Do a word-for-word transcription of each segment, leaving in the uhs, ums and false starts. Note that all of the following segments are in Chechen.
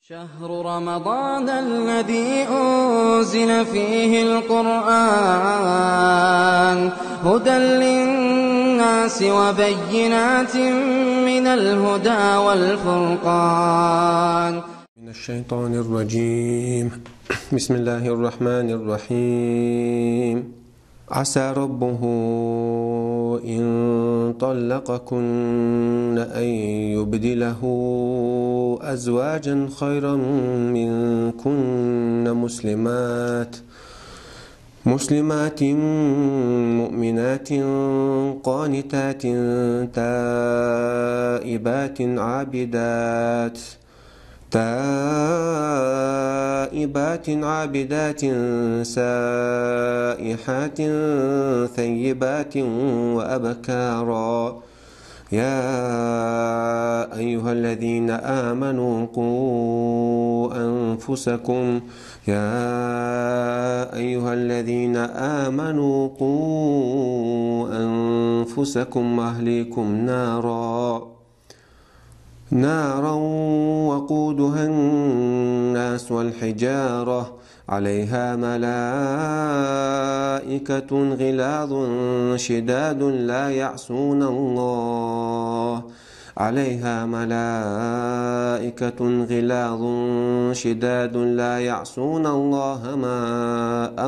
شهر رمضان الذي أنزل فيه القرآن هدى للناس وبينات من الهدى والفرقان. من الشيطان الرجيم. بسم الله الرحمن الرحيم. عسى ربه إن طلقكن أن يبدله أزواجا خيرا منكن مسلمات مسلمات مؤمنات قانتات تائبات عابدات تائبات عابدات سائحات ثيبات وأبكارا. يا أيها الذين آمنوا قوا أنفسكم يا أيها الذين آمنوا قوا أنفسكم وأهليكم نارا نارا وقودها الناس والحجارة عليها ملائكة غلاظ شداد لا يعصون الله عليها ملائكة غلاظ شداد لا يعصون الله ما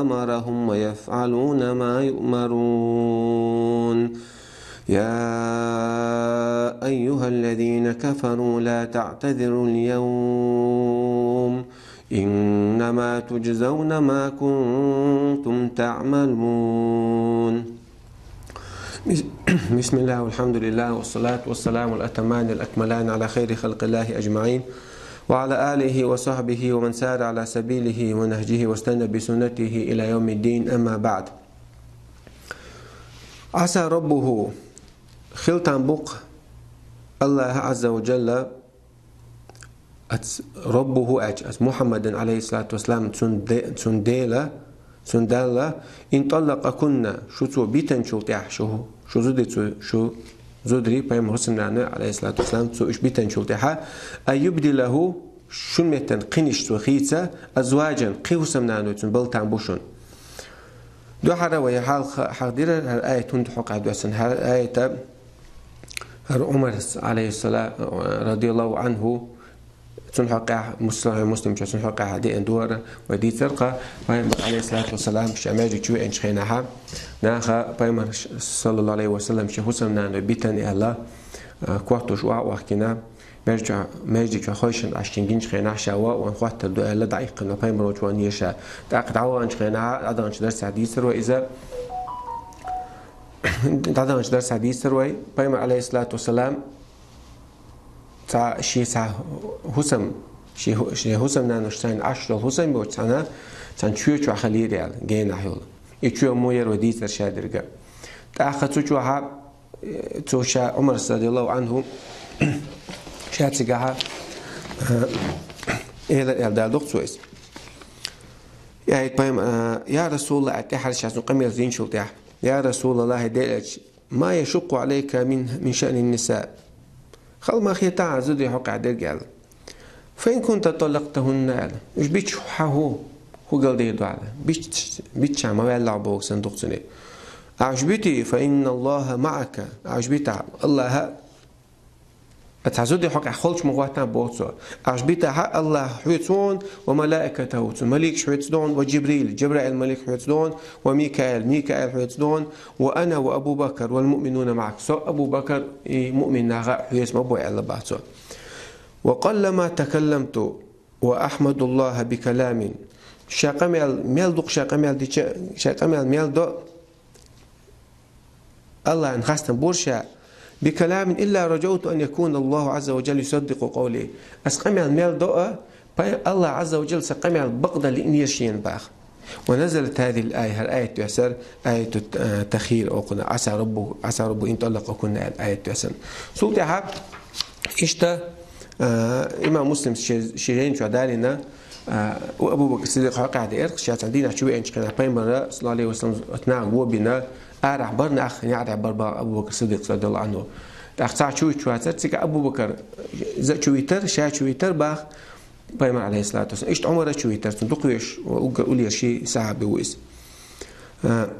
أمرهم ويفعلون ما يؤمرون. يا أيها الذين كفروا لا تعتذروا اليوم إنما تجزون ما كنتم تعملون. بسم الله والحمد لله والصلاة والسلام الأتمان الأكملان على خير خلق الله أجمعين وعلى آله وصحبه ومن سار على سبيله ونهجه واستنى بسنته إلى يوم الدين، أما بعد. عسى ربه. Хила там бу-кх Аллахӏа Ӏазза ва Джалла, ац Раббуху аьлча, ац Мухьаммадан, Ӏалайхиссалату вассалам, цун де-, цун Дела, цун Далла, ин тӀаллакъакунна, шу цо битанчул тӀехьа, шу, шу зуди цо, шу зудрий, пайхамар хӀусамнана, Ӏалайхиссалату вассалам, цо уьш битанчул тӀехьа, ан юбдилаху, шун меттан кхиниш цо хийца, азваджан, кхин хӀусамнаной цун бала там бу шун. Дуьххьара вай хьалха хьахдира, хӀара аят хӀунда хьокъехь доьссина, хӀара аята хӀара Ӏумарс, Ӏалайхиссала-, радияллаху Ӏанху, цун хьокъехь, Муслим, Муслим чу цун хьокъехь деана дора, вай дийцар-кха, пайхамар, Ӏалайхиссалату вассалам, ша маьждиг чу веанчу хенахьа, наха пайхамар, саллаллаху Ӏалайхи ва саллам, шен хӀусамнаной битан аьлла, а, кортош охьа а охкина, маьждиг чу, маьждиг чу хойшина Ӏаш шен гинчу хенахь ша ван а ван хоттар ду аьлла, дӀаиккхина пайхамар волчу ван ша. ТӀаккха дӀаваханчу хенахь, дӀадаханчу дарсехь дийцар вай иза. ДӀадаханчу дарсехь дийцар вай, пайхамар, Ӏалайхиссалату вассалам, цхьа, шен цхьа хӀусам, шен хӀу-, шен хӀусамнанаш цхьаьна Ӏаш долу хӀусам йоцу цхьаьна, цхьаьна чоь чохь хилийра аьлла, генахь йолу. И чоь муха яра вай дийцар ша дерг а. ТӀаккха цу чохьа Цо ша Ӏумарс, радияллаху Ӏанху, ша цигахьа, э, элар аьлла дала доккху цо иза. И аят пайхамар, э, я Расулаллах, аьлла тӀаьхьара ша цунна къамел зийначул тӀаьхьа. Я Расулаллах, хӀай Делан элча, ма яшукъу Ӏалайка мин, мин шаънин ниса. Хала ма хета хьан зударий хьокъехь дерг аьлла. Фа ин кунта таллакътахунна аьлла. Уьш бича хьан хӀу, хӀу галдайр ду аьлла. Бич-, бича ма ваьлла боху сан дукха цуьнан. Ахьа уьш битий, фа инна Аллаха маӀака. Ахьа уьш битахь, Аллаха, цхьа зударий хьокъехь холчу ма хӀоттана боху цо. Ахьа уьш битахьа, Аллах хьоьца вон, ва малаикатаху, цуьнан маликаш хьоьца дон, ва Джибрил, Джабраил малик хьоьца дон, ва Микаил, Микаил хьоьца дон, ва ана ва Абу Бакр вал муъминуна маӀак. Со, Абу Бакр, и муъмин наха хьоьца ма бу аьлла боху цо. Ва къаллама такалламту ва ахьмадуллаха би каламин. Ша къамел, мел дукха ша къамел дича, ша къамел мел до, Аллахьан хастам бора ша, би каламин илла раджауту ан якуна Аллаху Ӏазза ва Джалла юсаддикъу къавли. Ас къамел мел до а, пай Аллах Ӏазза ва Джалла сан къамел бакъдала лиънера шена боху. Ва назалат хазихил ая, хӀара аят доьссира, аяту, э, тахйир окхуна, Ӏаса раббу, Ӏаса раббу ин таллакъакунна аьлла аят доьссина. Цул тӀаьхьа, иштта, э, имам Муслим шен, шен жайна чохь далийна, э, Абу Бакр Сиддикъ хьокъехь деара, ша цхьана дийнахь чу веанчу хенахь пайхамара, саллаллаху Ӏалайхи ва саллам, оцу наха го бина, арахь бара нах, неӀарехь бара боху Абу Бакр Сиддикъ, радияллаху Ӏанху. ТӀаккха цхьа чу вуьтуш вацара, цига Абу Бакр, иза чу вуьтура, ша чу вуьтура боху. Пайхамар, алейхиссалату вассалам. Иштта Ӏумара чу витар цун, дукха веш, уггар уллера ши сахьаби ву иза. А,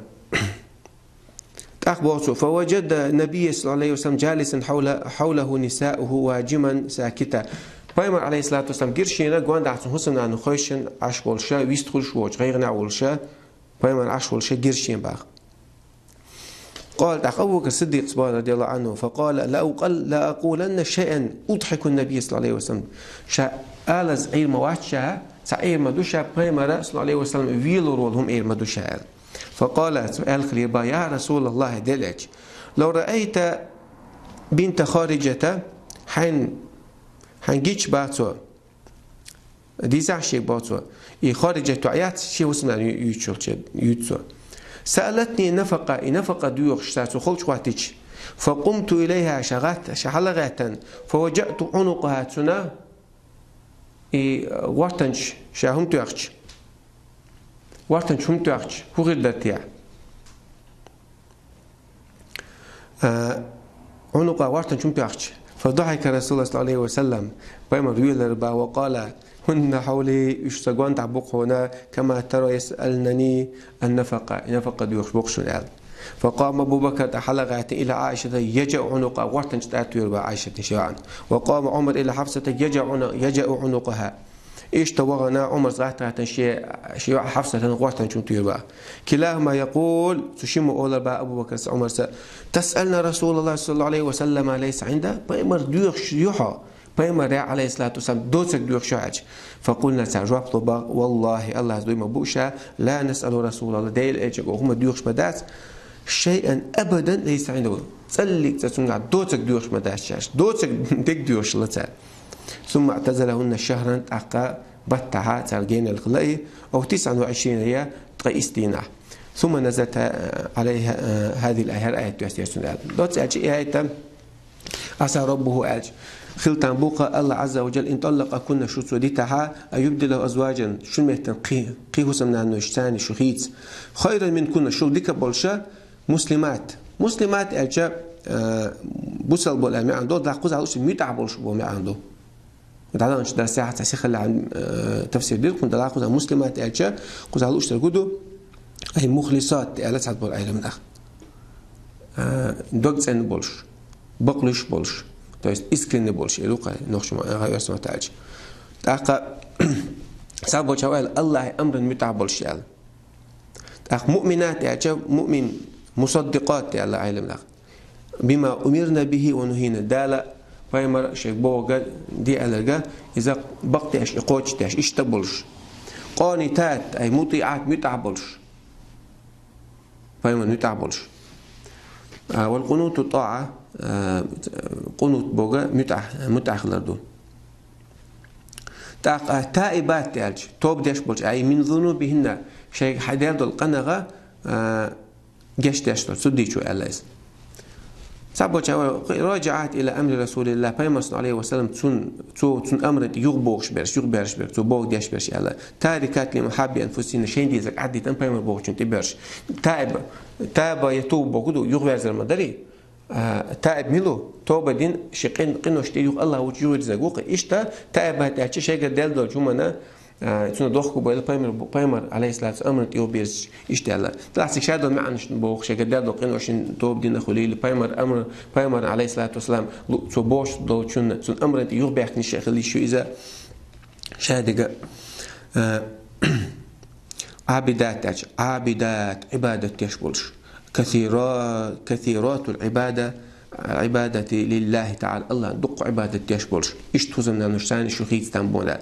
тӀаккха боху цо: «فوجد النبي صلى الله عليه وسلم جالسا حول، حوله نساؤه واجما ساكتا». Пайхамар, алейхиссалату вассалам, гира шена гондахьа цун хӀусамнана хойшина Ӏаш болуша, вистхуьлуш воцуш, гӀайгӀанехь волуша, пайхамар Ӏаш волуша гира шена боху. قال, тӀаккха Абу Бакр Сиддикъас боху, радияллаху Ӏанху, فقال: «لأقول، لأقولن شيئا أضحك النبي صلى الله عليه وسلم». Ша алаза Ӏийр ма вац ша, цхьа Ӏийр ма ду ша, пайхамара, саллаллаху Ӏалайхи ва саллам, велур волу хӀума Ӏийр ма ду ша аьлла. فقال, цо аьлла хилира боху: «يا رسول الله, Делан элча, لو رأيت بنت خارجة», хьайн, хьайн гича боху цо, дийцахь шега боху цо. И Харижат яц шен хӀусамнана ю-, юьйцуш йолчу, юьйцу цо. سألتني النفقة, и нафакъа доьхуш ша цо холчу хӀоттийча. فقمت إليها, ша гӀатта, ша хьалагӀаьттина. فوجأت عنقها, цуьнан и гӀортанча ша хӀума тоьхча. ГӀортанча хӀума тоьхча, хӀун хир дара те? А, عنقها, гӀортанча хӀума тоьхча. فضحك رسول الله صلى الله عليه وسلم, пайхамар велира боху, وقال: «هن حولي, уьш сан гондахь бу хьуна, كما ترى يسألنني النفقة, и нафакъа доьхуш бу-кх шуна», аьлла. فقام أبو بكر, тӀаккха хьалагӀаьттина, إلى عائشة يجأ عنقها, гӀортанча тӀе туьйхира боху Ӏайшатан шен йоӀана. وقام عمر إلى حفصة يجأ عن-، يجأ عنقها. Иштта вахана Ӏумарс гӀатта-гӀаттана шен, шен йоӀа Хьафсатан гӀортанча хӀума туьйхира боху. كلاهما يقول, цу шимма олура боху Абу Бакарс, Ӏумарс: «تسألن رسول الله صلى الله عليه وسلم ليس عنده, пайхамар доьхуш ю хьо, пайхамар, алейхиссалату вассалам, доцург доьхуш ю хьо», аьлча. فقلنا, цара жоп ло боху: «والله, Аллахьца дуй ма бу ша, لا نسأل رسول الله, Делан элчанга хӀума доьхуш ма дац, شيئا أبدا ليس عنده, цӀаллиг цӀа цуьнгахь доцург доьхуш ма дац ша», аьлча. Доцург дерг доьхуш ло цара. ثم اعتزلهن شهرا, тӀаккха баттахь цара генал хилла и, أو تسعا وعشرين, я ткъе исс дийнахь. ثم نزلت عليه هذه الآية, хӀара аят доьссира цунна аьлла. Доцца аьлча и аят, عسى ربه аьлча, хила там бу-кх Аллахь عز وجل إن طلقكن, шу цо дитахь, أن يبدله أزواجا, шун меттана кхин, кхин хӀусамнанойш царна шу хийца, خيرا منكن, шул дика болуша, مسلمات. مسلمات аьлча, а, бусалба болу аьлла маьӀна ду, дӀа кхузахь луучуьра муьтӀахь болуш бу маьӀна ду. ДӀадаханчу дарсехь цхьа сихаллехь, э, тафсир дира кхунна, дӀа кхузахь مسلمات аьлча, кхузахь луучуьра гу ду, أي مخلصات аьлла цхьаболу Ӏеламнаха. Э, дог цӀена болуш, бакълуьйш болуш, то есть искренне болуш, и ду-кх нохчийн ма-, гӀайоьрсийн маттахь аьлча. ТӀаккха цхьаболчара аьлла, Аллахьан амрана муьтӀахь болуш аьлла. ТӀаккха مؤمنات аьлча, مؤمن, مصدقات аьлла Ӏеламнаха. بما أمرن به ونهين, Дала, пайхамара шайга бохург де аьлларг, иза бакъдеш, и кхочушдеш, иштта болуш. قانتات, أي مطيعات, муьтӀахь болуш. Пайхамарна муьтӀахь болуш. А, والقنوت طاعة, а, къунут бохург муьтӀахь, муьтӀахь хилар ду. ТӀаккха تائبات аьлча, тоба деш болчу, أي من ذنوبهن, шайга хьаделла долу къинах, а, гечдеш долу, цу дийчо аьлла иза. Цхьаболчара: راجعات إلى أمر رسول الله, пайхамарна, عليه وسلم, цун, цо, цун амрана тӀе юхабогӀуш берш, юхаберш берш, цо бохург деш берш аьлла. تاركات لمحابي أنفسهن, шайна дезарг Ӏадитан пайхамар бохучун тӀе берш. Таиба, таиба я тоба бохург ду, юхаверзар ма дарий. А, таиб мила ву? Тоба дина, шен къин-, къинош тӀе юха Аллахь волчу юхавирзинарг ву-кх. Иштта, таибат аьлча шайгара делла долчу хӀуманна, а, цунах дохко бевлла, пайхамар, пайхамар, алейхиссалату, амрана тӀе юхаберзаш, иштта аьлла. Делахь цига шадолу маьӀнашна боху, шайгара делла долу къиношна тоба дина хуьлийла, пайхамар амр-, пайхамар, алейхиссалату вассалам, лу-, цо бохуш долчунна, цуьнан амрана тӀе юхабаьхкина шен хила йиш ю иза. Шадерг, а, Ӏабидат аьлча, Ӏабидат, Ӏибадат деш болуш. Касира-, касиратул Ӏибада, Ӏибадати лиллахи таӀала, Аллахьна дуккха Ӏибадат деш болуш. Иштта хӀусамнануш санна шу хийца там бу аьлла.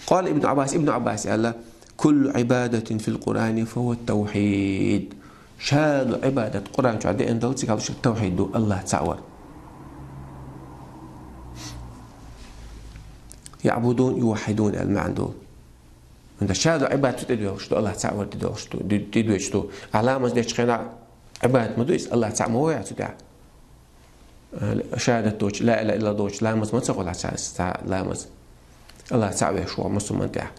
Къала Ибн Ӏаббас, Ибн Ӏаббас аьлла: «Куллу Ӏибадатин фил Къуръани фа хӀуа ат-тавхьид». Шадолу Ӏибадат Къуръан чохь деана долу цига луш тавхьид ду, Аллахь цхьаъ вар. «ЯӀбудун, юваххьидун» аьлла маьӀна долу. ХӀунда шадолу Ӏибадат цу тӀе доьлхуш ду, Аллахь цхьаъ вар тӀе доьлхуш ду, ди-, тӀе доьлхуш ду. Ӏаламаз дечу хенахь Ӏибадат ма ду иза, Аллахь цхьаъ ма ву вай цу тӀехь. Э, шахадат доцуш, ла илаха иллаллах доцуш, ламаз ма ца хуьлу цхьа, цхьа ламаз. Аллахь цхьаъ веш ву мусулман тӀехь.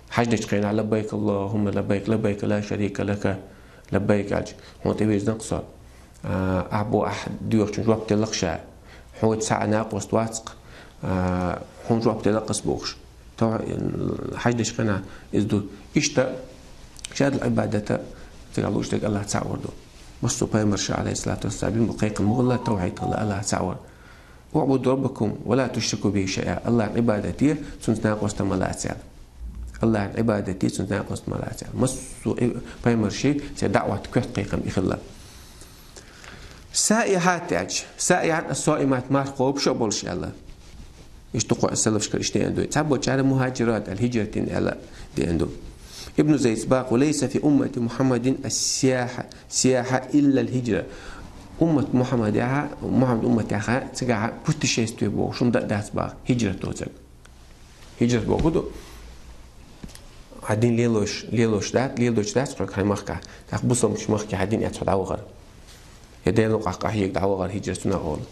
Хьаж дечу хенахь: «Лаббайк Аллахумма лаббайк, лаббайк ла шарика лака лаббайк», аьлча, хьуна тӀевирзина-кх со. А, ахь бу ахь доьхучун жоп делла-кх ша. Хьоьца цхьа а накъост вац-кх, а, хьуна жоп делла-кх ас бохуш. Тов-, хьаж дечу хенахь иза ду. Иштта шадолу Ӏибадат а цигахь лууш дерг Аллах цхьаъ вар ду. Массо а пайхамарша, алейхиссалату вассалам, бина бу кхайкхам ма-хилла, тавхьид хилла, Аллах цхьаъ вар. «Уъбуду раббакум ва ла тушрику бихи шайъа». Аллахьан Ӏибадат де, цуьнца накъост ма лаца аьлла. Аллахьан Ӏибадат де, цуьнца накъост ма лаца аьлла. Массо а пайхамарши церан даъват коьрта кхайкхам и хилла. Саихьат аьлча, саихьат а соимат марха кхобуш а болуш аьлла. Иштта кхо салафашкара иштта деана ду. Цхьаболчара мухаджират аьлла, хиджрат дина аьлла деана ду. Ибн Зайд бакъу: «Лайса фи уммати Мухаммадин ас-сияха, сияха илла ал-хиджра». Уммат Мухаммадехьа, Мухаммад умматехьа, цигахьа путешествие бохуш хӀума дан а дац баха, хиджрат доцург. Хиджрат боху ду. Хьан дин лелош, лелош дац, лелочу дац хьоьга хьайн махкахь. ТӀаккха бусалбачу махке хьан дин эцхьо дӀавахар. Я Делан къахь къахьега дӀавахар хиджрат цунах олу.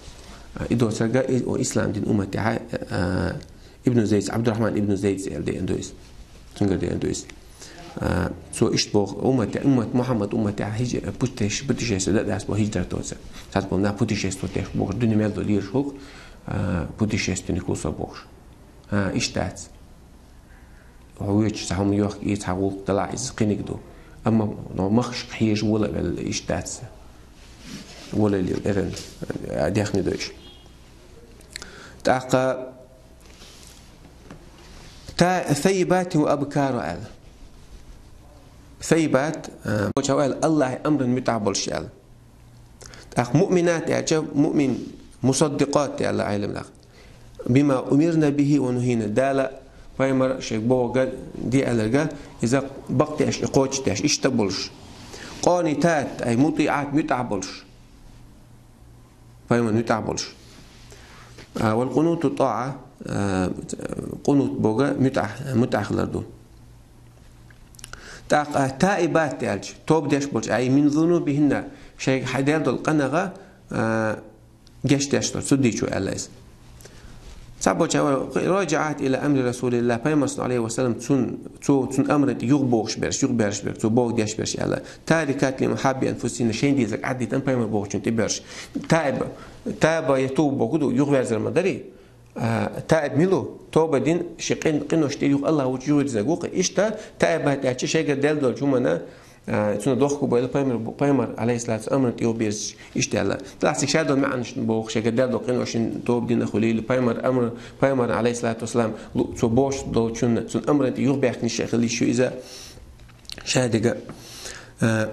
А, и доцург и, о, ислам дин умматехьа, а, Ибн Зайд, Абдурахман ибн Зайд аьлла деана ду иза. Цуьнгара деана ду иза. А, цо иштта боху, уммат, уммат, Мухаммад умматехьа хиджра-, путеш-, путешествие дан а дац боху хиджрат доцург. Цхьацца боху, на путешествовать деш бохуш, дуьне мел долу лелаш хӀокху, а, путешественник ву со бохуш. А, иштта дац. Хьо воьдуш цхьа хӀума йохка, и цхьа гӀуллакх далахь, иза кхиниг ду. Амма но махкашка хьежа вола а велла, иштта дац. Вола а лела, эрна, а, дехне дойуш. ТӀаккха та-, саййибатин ва абкара аьлла. Саййибат, а, боча аьлла, Аллахьан амран муьтӀахь болуш аьлла. ТӀаккха муъминат аьлча, муъмин, мусаддикъат аьлла Ӏеламнаха. «Бима умирна бихи ва нухина». Дала пайхамар шайга бохург де аьлларг, иза бакъдеш, и кхочушдеш, иштта болуш. Къанитат, ай мутиӀат, муьтӀахь болуш. Пайхамар муьтӀахь болуш. А, вал къунуту тӀаӀа, а, къунут бохург муьтӀахь, муьтӀахь хилар ду. ТӀаккха таибат аьлча, тоба деш болчу, ай мин зунубихинна, шайга хьаделла долу къинойх, а, гечдеш долу, цу дийцо аьлла иза. Цхьаболчара: «Раджаат ила амри Расулилла», пайхамар, саллаллаху алейхи ва саллям, цун, цо, цун амран тӀе юхабохуш берш, юхаберш берш, цо бохург деш берш аьлла. «Тарикат ли махабби анфусина», шайн дезарг Ӏаддитан пайхамар бохучун тӀе берш. Таиба, таба я тоба боху ду, юхаверзар ма дарий. А, таиб мила ву? Тоба дина, ши къин-, къинош тӀе юха Аллах волчу юхавирзинарг ву-кх. Иштта, таибат аьлча шайгара делла долчу хӀуманна, а, цунна дохко бойла пайхамар, пайхамар, алейхиссалату, амран тӀе юхаберзаш иштта аьлла. Тахсик шадолу маьӀнаш боху, шайгара делла долу къиношна тоба дина хуьлийла, пайхамар амр, пайхамар, алейхиссалату вассалам, лу-, цо бохуш долчунна, цунна амран тӀе юхабаьхкина шайн хила йиш ю иза. Шадерг, а,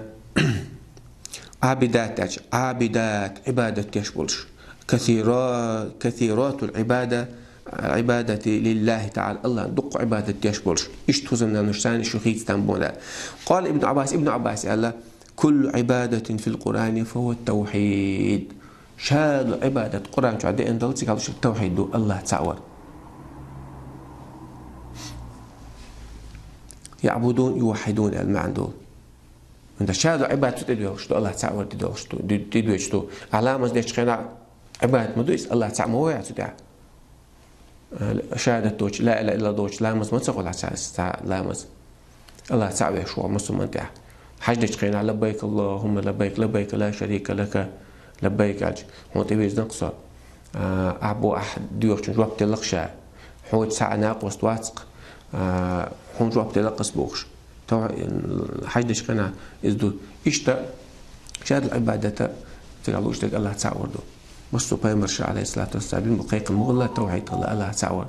Ӏабидат аьлча, Ӏабидат, Ӏибадат деш болуш. Касира-, касиратул Ӏибада, Ӏибадати лиллахи таӀала, Аллахьна дуккха Ӏибадат деш болуш. Иштта хӀусамнануш санна шу хийца там бу аьлла. Къала Ибн Ӏаббас, Ибн Ӏаббаса аьлла: «Куллу Ӏибадатин фил Къуръани фа хӀуа ат-тавхьид». Шадолу Ӏибадат Къуръан чохь деана долу, цигахь луш тавхьид ду, Аллах цхьаъ вар. «ЯӀбудун, юваххьидун» аьлла маьӀна долу. ХӀунда шадолу Ӏибадат цу тӀе доьлхуш ду, Аллах цхьаъ вар тӀе доьлхуш ду, тӀе, тӀе доьдуш ду. Ӏа ламаз дечу хенахь Ӏибадат ма ду иза, Аллах цхьаъ ма ву ахь цу тӀехь. Шахадат доцуш, ла илаха иллаллах доцуш ламаз ма ца хуьлу ахь цхьа, цхьа ламаз. Аллах цхьаъ веш ву мусулман тӀехь. Хьаж дечу хенахь: «Лаббайк Аллахумма лаббайк, лаббайк ла шарика лака лаббайк», аьлча, хьуна тӀевирзина-кх со. А, ахь бу, ахь доьхучун жоп делла-кх ша. Хьоьца цхьа а накъост вац-кх, а, хьуна жоп делла-кх ас бохуш. Тов-, хьаж дечу хенахь иза ду. Иштта шадолу Ӏибадат а цигахь лууш дерг Аллах цхьаъ вар ду. Массо а пайхамарша, алейхиссалату вассалам, бина бу кхайкхам ма-хилла, тавхьид хилла, Аллах цхьаъ вар.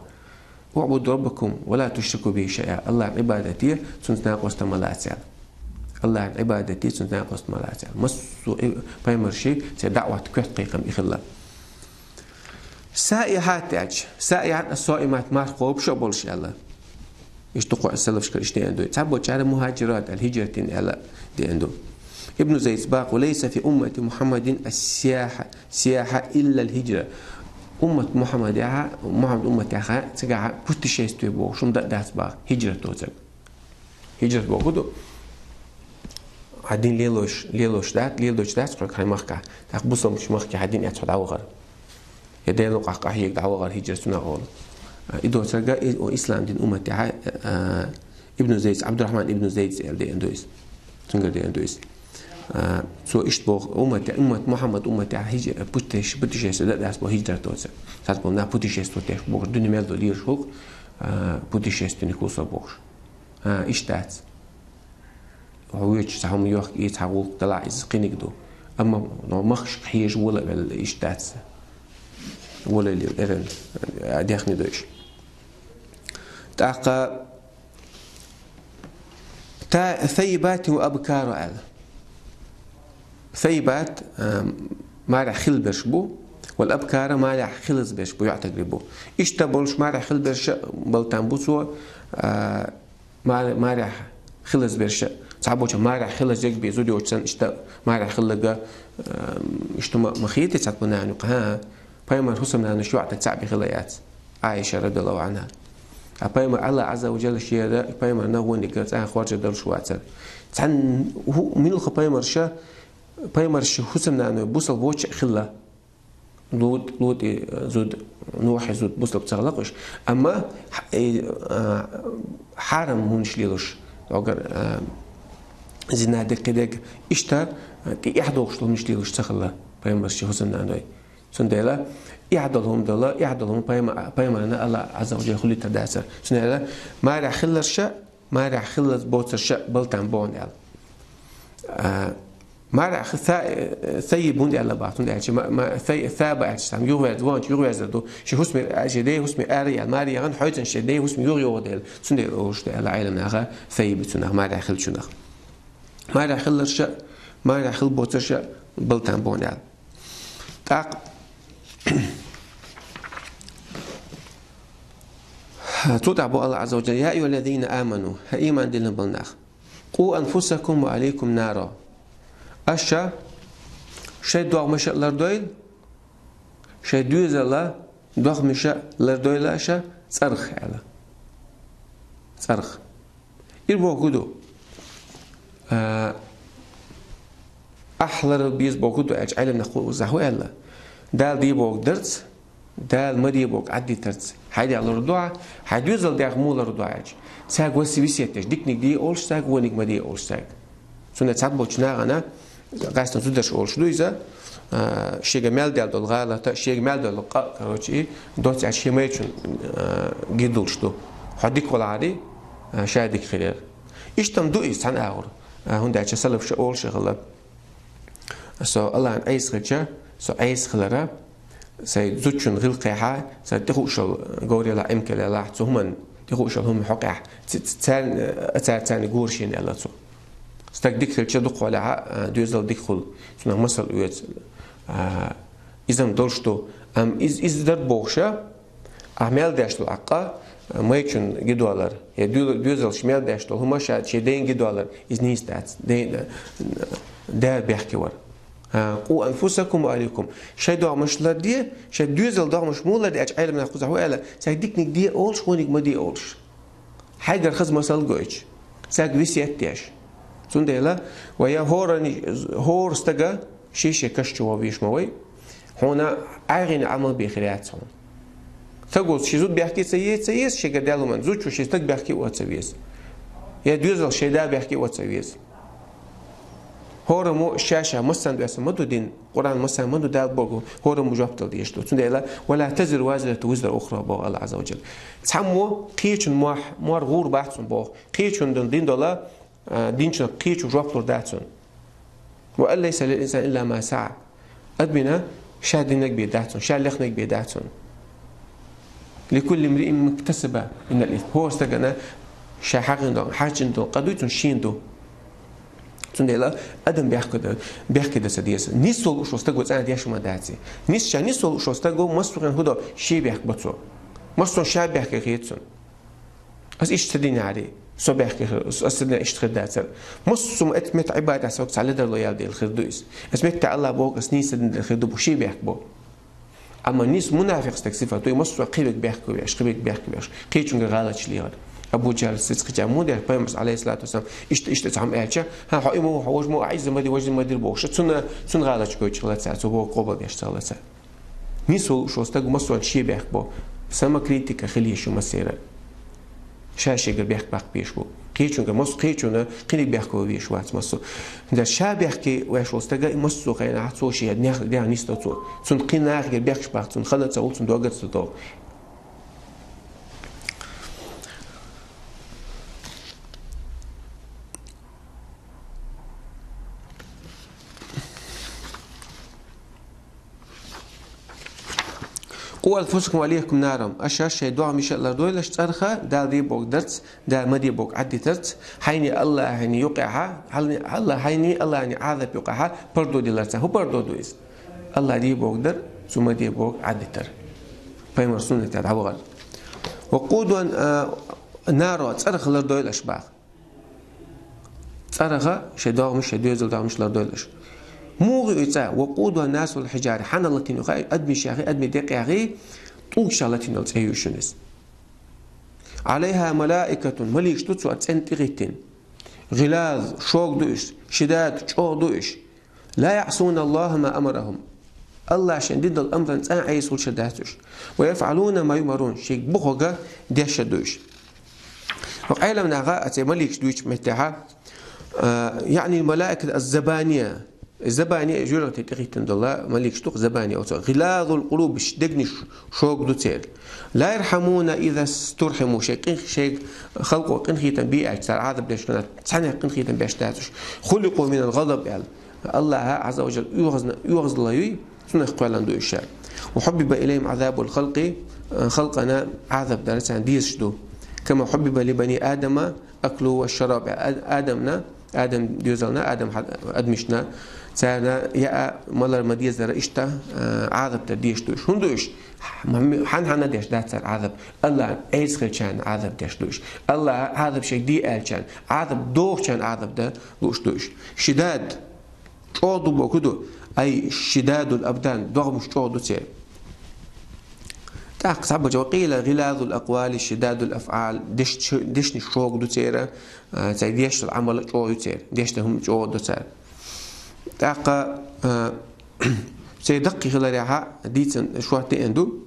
«УъбудуРаббакум ва ла тушрику бихи шайъа». Аллахьан Ӏибадат де, цуьнца накъост ма лаца аьлла. Аллахьан Ӏибадат де, цуьнца накъост ма лаца аьлла. Массо а и-, пайхамарши церан даъват коьрта кхайкхам и хилла. Саихьат аьлча, саихьат а соимат марха кхобуш а болуш аьлла. Иштта кхо салафашкара иштта деана ду. Цхьаболчара мухаджират аьлла, хиджрат дина аьлла деана ду. Ибн Зайд бакъу: «Лайса фи уммати Мухаммадин ас-сияха, сияха илла ал-хиджра». Уммат Мухаммадехьа, Мухаммад умматехьа, цигахьа путешествие бохуш хӀума дан а дац баха, хиджрат доцург. Хиджрат боху ду. Хьан дин лелош, лелош дац, лелочу дац хьоьга хьайн махкахь. ТӀаккха бусалбачу махке хьан дин эцхьо дӀавахар. Я Делан къахь къахьега дӀавахар хиджрат цунах олу. И доцург и-, о, ислам дин умматехьа, а, Ибн Зайд, Абдурахман ибн Зайд аьлла деана ду иза. Цуьнгара деана ду иза. А, цо иштта боху, уммат, уммат, Мухаммад умматехьа хиджра-, путеш-, путешествие дан а дац боху хиджрат доцург. Цхьацца боху, на путешествовать деш бохуш, дуьне мел долу лелаш хӀокху, а, путешественник ву со бохуш. А, иштта дац. Хьо вуьйцуш цхьа хӀума йохка, и цхьа гӀуллакх далахь, иза кхиниг ду. Амма но махкашка хьежа вола а велла, иштта дац. Волале эрна, а, дехне дойш. ТӀаккха та-, саййибатин ва абкара аьлла. Саййибат, а, марехь хила берш бу, вал абкара марехь хилаза берш бу, йоӀтагри бу. Иштта болуш марехь хила берш а балтам бу цо, а, Маре-, марехь хилаза берш а. Цхьаболча марехь хилаза ягбе зуда йоцу санна, иштта марехь хиларга, а, иштта ма, ма хетий цхьа бу нана юкъа, хӀа? Пайхамар хӀусамнанаш йоӀтаг цхьаъ бен хила яц. Ӏайша радияллаху Ӏанха. А пайхамар Алла Ӏазза ва Джалла шера, пайхамарна вонигга цӀа хоржа долуш вацара. Цхьанна хӀу-, муьлхха пайхамарша, пайхамарша хӀусамнаной бусалба воча а хилла. Лут, Лути, э, зуда, Нухьи зуда бусалба ца хилла уьш. Амма хьа-, э, а, хьарам хӀуманаш лелош, догар, а, зина дерг, кхидерг, иштта, а, кӀе эхь дохуш долу хӀуманаш лелош ца хилла пайхамарша хӀусамнаной. Цундела эхь долу хӀума долу, эхь долу хӀума пайма-, пайхамарна Алла Ӏазза ва Джалла хилийтар дацара. Цундела марехь хиларш а, марехь хилаза боцурш а балтам бу аьлла. А, марехь са-, э, саййиб хӀунда аьлла боху, хӀунда аьлча ма-, ма-, сай-, саба аьлча, там юхавер-, вонча юхаверзар ду. Шен хӀусаме, а, шен ден хӀусаме ара яьлла, маре яхана, хьоьцуш шен ден хӀусаме юхайогӀу дела. Цундела олуш ду аьлла Ӏеламнаха, саййиб цунах, марехь хиллачунах. Марехь хиларш а, марехь хила боцурш а балтам бу аьлла. ТӀаккха цу тӀехь боху Алла Ӏазза ва Джалла: «Я айюхаллазина аману», хӀай иман диллина болу нах, «къу анфусакум ва ахликум наро». Аша шайн догӀмаш а лардойла, шайн доьзалан догӀмаш а лардойла аша цӀарах аьлла. ЦӀарах. Ира бохург хӀун ду? А, ахь лардан беза бохург хӀун ду аьлча, Ӏеламнаха хӀу-, захьа хӀун аьлла? Дала де бохург дарца, Дала ма де бохург Ӏадитарца. Хьайн дегӀ лардан ду ахь, хьайн доьзалан дегӀ муха лардан ду ахь аьлча? Цаьрга васи-, весет деш, диканиг де олуш цаьрга, вониг ма де олуш цаьрга. Цундела цхьаболчу нахана, къаьстина зударша олуш ду иза, а, шега мел даьлла долу гӀалат а, шега мел долу къа а, короче, и доцца аьлча шен майрачун, а, гидулуш ду. Хьо дика валахьарий, а, ша дика хилар. Иштта-м ду иза цхьана агӀор. А, хӀунда аьлча салафаша олуш а хилла. Со Аллахьан Ӏеса хилча, со Ӏеса хиларан, сайн зудчун гӀиллакхехь, сайн тӀехуушалла говраллехь, Ӏемкаллехь, цу хӀуманна тӀехуушалла хӀума хьокъехь, ц-, ц-, царна, а, цара царна гора шена аьлла цо. Стаг дика хилча дукхахьолехь, а, доьзал дика хуьлу. Цунах масал оьцу. А, иза-м долуш ду. Амма из-, иза дарба бохуш а, ахь мел деш долу ахь къа, а, майрачун гидолар, я доь-, доьзалш мел деш долу хӀума ша шен ден гидолар, иза нийса дац. Ден, а, да бехке вара. А, «къу анфусакум ва ахликум». Шайн догӀмаш ларде, шайн доьзалан догӀмаш муха ларде аьлча, Ӏеламнаха кхузахь хӀун аьлла, цаьрга диканиг де олуш, вониг ма де олуш. Хьайгара хаза масал гойтуш, цаьрга весет деш. Цундела, ва я хӀоранна, хӀора стага шен-шен каш чу ван веш ма вай, хьуна ӀайгӀина Ӏамал бен хир яц хьуна. Стаг волчу шен зуда бехке ца еза, ца еза, шегара даьлла хӀуманна, зудчо шен стаг бехке а ван ца веза. Я доьзалш шайн да бехке а ван ца веза. ХӀораммо ша-ша массарна доьссина ма ду дин, Къуръан массарна ма ду Дала бохург, хӀораммо жоп дала дезаш ду. Цундела, «ва ла тазиру вазиратун визра ухра», боху Аллахь Ӏазза ва Джалла. Цхьаммо кхечун мор-, мор гӀур бац цунна боху. Кхечун дина дин дола, а, динчунах кхечо жоп лур дац цунна. «Ва ан лайса лил инсани илла ма саӀа». Адамна ша динарг бен дац цунна, ша лехнарг бен дац цунна. «Ликулли мриин мактасаба минал исм». ХӀора стагана ша хьаькхина долу, хьаьжчина долу къа дуй цунна шена ду. Цундела адам бехке дан, бехке дан ца деза. Нийса волуш волу стаг ву цӀена деш ма дац. Нийса ша нийса волуш волу стаг ву, массо а хӀун до, шен бехк бо цо. Массо а ша бехке хета цунна. Ас иштта ца динарий, со бехке хир, ас ца дина иштта хир дацара. Массо а эцу метта Ӏибадат сога ца ледарло ял дела хир ду иза. Эцу метта Аллах боху, ас нийса ца дина дела хир ду бу, шен бехк бо. Амма нийса мунафикъ стаг сифат ду, и массо а кхин верг бехке веш, кхин верг бехке веш, кхечуьнга гӀалаташ лехар. Абу Джахьл сица кхича муха деш, пайхамарс, алейхиссалату вассалам, иштта, иштта цхьа хӀума аьлча, хьан хьо и ма ву, хьо важа ма ву, Ӏизза ма дир, важа ма дир бохуш, цунна, цунна гӀалаташ гойтуш хилла цара, цо боху къобалдеш ца хилла цара. Нийса волуш волу стаг массо а шен бехк бо. Самокритика хила еза шу массеран. Ша шегара бехк баккха безаш бу. Кхечуьнга, массо а кхечунна, кхиниг бехке ван везаш вац массо а. ХӀунда аьлча ша бехке веш волу стага, и массо а хенахь цо шен нех, дегӀ нисдо цо. Цунна кхин нахагара бехкаш баккха, цунна хала ца хуьлу, цунна дог ца догӀу. «قوا أنفسكم وأهليكم نارا». Аша шоай догӀмаш лардойла цӀерах, Дала де бохург дарца, Дала ма де бохург Ӏадитарца, хьайна Аллахьан юкъехьа, хьайна Аллахьан, хьайна Аллахьан Ӏазап юкъехьа пардо дилларца. ХӀун пардо ду иза? Аллахь де бохург дар, цо ма де бохург Ӏадитар. Пайхамара суннатах дӀавахар. «وقودها، а, النار», цӀерах лардойла аша боху. ЦӀерах шоай догӀмаш, шоай доьзалан догӀмаш лардойла аша. Муха ю и цӀа? «وقودها الناس والحجارة». Хьанах латийна ю хаьий? Адамашех, адамий декъех, тӀулгашех латийна йолу цӀе ю шуна иза. «عليها ملائكة», маликаш ду цу цӀенна тӀехӀиттина. «غلاظ», шога ду уьш, «شداد», чӀогӀа ду уьш. «لا يعصون الله ما أمرهم». Аллахь шена дина долу амрана цкъа а Ӏесалуш дац уьш. «ويفعلون ما يؤمرون». Шега бохург деш ду уьш. Ткъа Ӏеламнаха оцу маликаш дуьйцучу меттехьа, а, «يعني الملائكة الزبانية». Забания жоьжахатин тӀехӀиттина долу маликаш ду-кх, забания оцу. «غلاظ القلوب», дегнаш шога ду церан. «لا يرحمون إذا استرحموا». Шайн къин-, шайн халкъо къинхетам бе аьлча, цара Ӏазап деш хилча, цхьаннех къинхетам беш дац уьш. «خلقوا من الغضب», аьлла. Аллахь Ӏазза ва жалла оьгӀазна-, оьгӀазло юй, цунах кхоьллина ду уьш. «وحبب إليهم عذاب الخلق», халкъана Ӏазап дар царна дезаш ду. «كما حبب لبني آدم الأكل والشراب». А-, Адамна, Адам доьзална, Адам хьа-, адамашна, царна яа, малар ма дезара иштта, а, Ӏазап дар дезаш ду уьш. ХӀунда ду уьш? Хьан-, хьан-хьанна деш дац цара Ӏазап? Аллахьан Ӏеса хилчарна Ӏазап деш ду уьш. Аллахь Ӏазап шега де аьллачарна, Ӏазап дохучарна Ӏазап дан лууш ду уьш. «شداد», чӀогӀа ду бохург ду, «أي شداد الأبدان», догӀмаш чӀогӀа ду церан. ТӀаккха цхьаболчу: «وقيل غلاظ الأقوال شداد الأفعال», деш-, дешнаш чӀогӀа ду церан, а, церан деш долу Ӏамал чӀогӀа ю церан, деш долу хӀума чӀогӀа ду цара. ТӀаккха, а, церан даккхий хиларехьа дийцина шорта деана ду.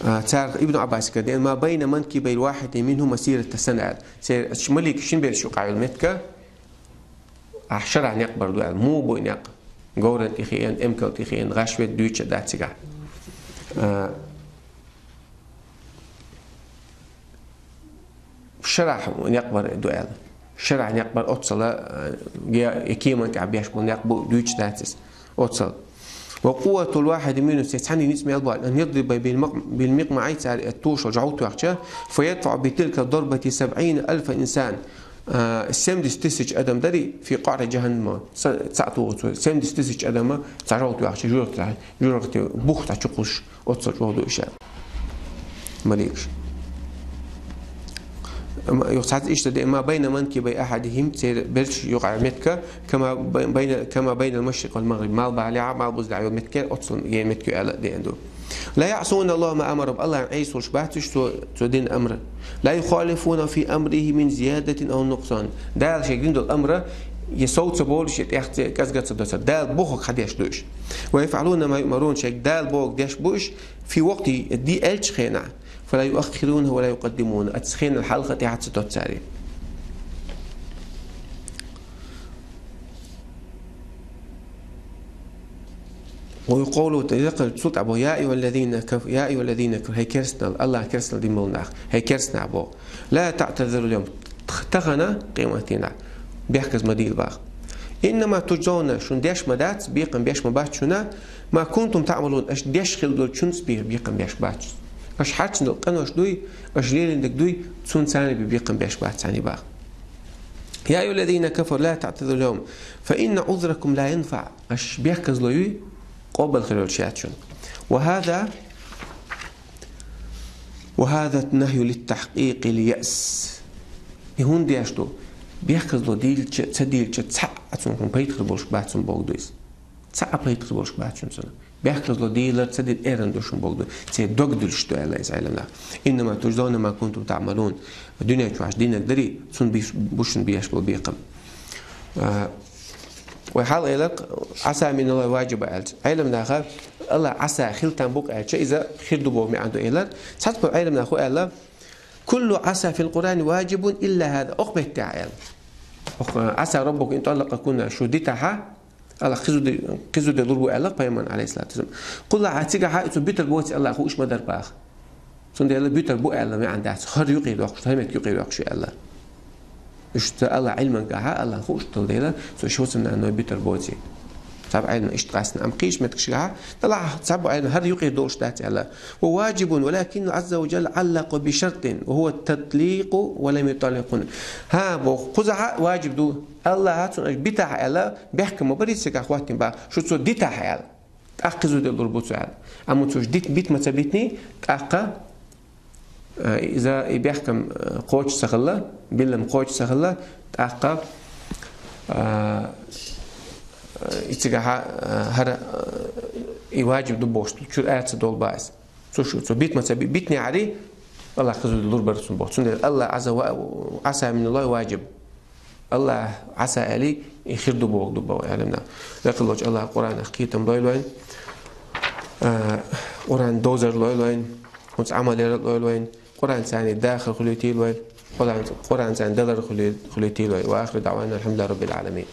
А, царах Ибн Ӏаббаса деана: «ما بين منكبي الواحد منهم مسيرة سنة», аьлла. Церан малик шина бераш юкъахь йолу меттиг, ахь шарахь некъ бар ду аьлла. Муха бу и некъ? Говрана тӀе хиъна, эмкал тӀе хиъна, гӀаш вен дуьйцуш дац цигахь. А, шарахь некъ бар ду аьлла. Шарахь некъ бар оццул, а, я, я кеман тӀехь беш болу некъ бу, дуьйцуш дац иза. Оццул. «وقوة الواحد منهم», цхьанна ницкъ мел бу аьлла, «أن يضرب بالمق-، بالمقمع», цара тушал жӀовта ваьхча, «فيدفع بتلك الضربة سبعين ألف إنسان». А, семьдесят тысяч адам дарий, «في قعر جهنم», ца-, цхьаъ туху цо, семьдесят тысяч адам цхьа жӀовта ваьхча, жоьжахати, жоьжахати бух тӀе чукхуссуш, оццул чӀогӀа ду уьш аьлла. Маликаш. Ма, юха цхьацца иштта деана: «ما بين منكبي أحدهم», церан бераш юкъахь меттиг, «كما بي-، بين، كما بين المشرق والمغرب», малхбалехьа, малхбузехьа йолу меттиг оццул гена меттиг аьлла деана ду. «لا يعصون الله ما أمرهم», Аллахьан Ӏесалуш бац уьш цо, цо дина амр. «لا يخالفون في أمره من زيادة أو نقصان». Дала шега дина долу амр я сов ца болуш, я тӀех ца, кӀезга ца до цара. Дала бохург хьан деш ду уьш. «ويفعلون ما يؤمرون», шега Дала бохург деш бу уьш, «في وقته», де аьллачу хенахь. «فلا يؤخرونه ولا يقدمونه». Оцу хенал хьалха тӀаьхьа ца до цара. «ويقول», цул тӀаьхьа боху: «يا أيها الذين كف-، يا أيها الذين كفروا», хӀей керстанал, Аллахьан керстанал дина болу нах, хӀей керстанаш боху. «لا تعتذروا اليوم», тх-, тахана, къематдийнахь, бехказа ма дийла боху. «إنما تجزون», шуна деш ма дац, бекхам беш ма бац шуна, «ما كنتم تعملون», аша деш хилла долчунца бе-, бекхам беш бац шуна. Аша хьаьрчина долу къинош дуй, аша лелийна дерг дуй, цунна царна бе-, бекхам беш бац царна боху. «يا أيها الذين كفروا لا تعتذروا اليوم فإن عذركم لا ينفع». Аша бехказло юй, къобал хир йолуш яц шуна. «وهذا، وهذا النهي للتحقيق اليأس». И хӀунда деш ду? Бехказло дийлча, ца дийлча, цхьа а цунах пайда хир болуш бац шуна бохург ду иза. Цхьа а пайда хир болуш бац шуна цунах. Бехказло дийлар ца дина эрна ду шуна бохург ду. Церан дог дуьлуш ду аьлла иза Ӏеламнаха. «إنما تجزون ما كنتم تعملون». Дуьнен чохь аша динарг дарий, цунна беш-, бу шуна беш болу бекхам. А, вай хьалха элира, «عسى من الله واجبة» аьлча. Ӏеламнаха, Аллахь «عسى» хила там бу-кх аьлча, иза хир ду боху маьӀна ду элира. Цхьацца болу Ӏеламнаха аьлла: «كل عسى في القرآن واجب إلا هذا». Окху меттехь аьлла. Окху, «عسى ربك إن طلقكن», шу дитахьа, Аллахь кхин зуда, кхин зуда лур бу аьлла пайхамарна, Ӏалайхиссалату вассалам. Кхуллахь цигахьа цо буьтур боций Аллахьа, хӀуъа ма дара боху. Цундела буьтур бу аьлла маьӀна дац. ХӀара юкъе доккхуш, хӀара меттиг юкъе доккхуш ю аьлла. Иштта Аллахь Ӏилманехьа, Аллахьна хууш долу дела, цо шуьца нанной буьтур боций. Цхьаб Ӏилма иштта къаьстина, амма кхыча меттигашкахь, далахь цхьаб Ӏилма хӀара юкъе долуш дац аьлла. وواجب، ولكن الله عز وجل علق بشرط، وهو التطليق ولم يطلق هنا. ХӀа, боху, кхузахь а ваджиб ду. Аллахьа цунна аша битахь аьлла, бехкам ма барий цигахь хӀоттийна бах, шу цо дитахь аьлла. ТӀаккха кхуза де лур бу цо аьлла. Амма цо уьш дита, бита ма ца битиний, тӀаккха, а, иза и бехкам, а, кхочуш ца хилла, биллам кхочуш ца хилла, тӀаккха, а, а, и цигахь, а, хӀара, а, и ваджиб ду бохуш, чуьра ца долу бах иза. Цо шу, цо бита ма ца би-, битинехьарий, Аллахь кхуза де лур бара цунна боху. Цундела Аллахь Ӏаза ва, Ӏаса миналлахь ваджиб. Аллахь Ӏаса аьлий, и хир ду боху ду боху Ӏеламнаха. Лекха волчу Аллахь Къуръанах кхетам лойла вайна, а, Къуръан дозар лойла вайна, хӀинца Ӏамал яр лойла вайна, Къуръан царний дахар хуьлуьйтийла вайна, Къуръан, Къуръан царний далар хуьлуьйтийла вайна. وآخر دعوانا أن الحمد لله رب العالمين.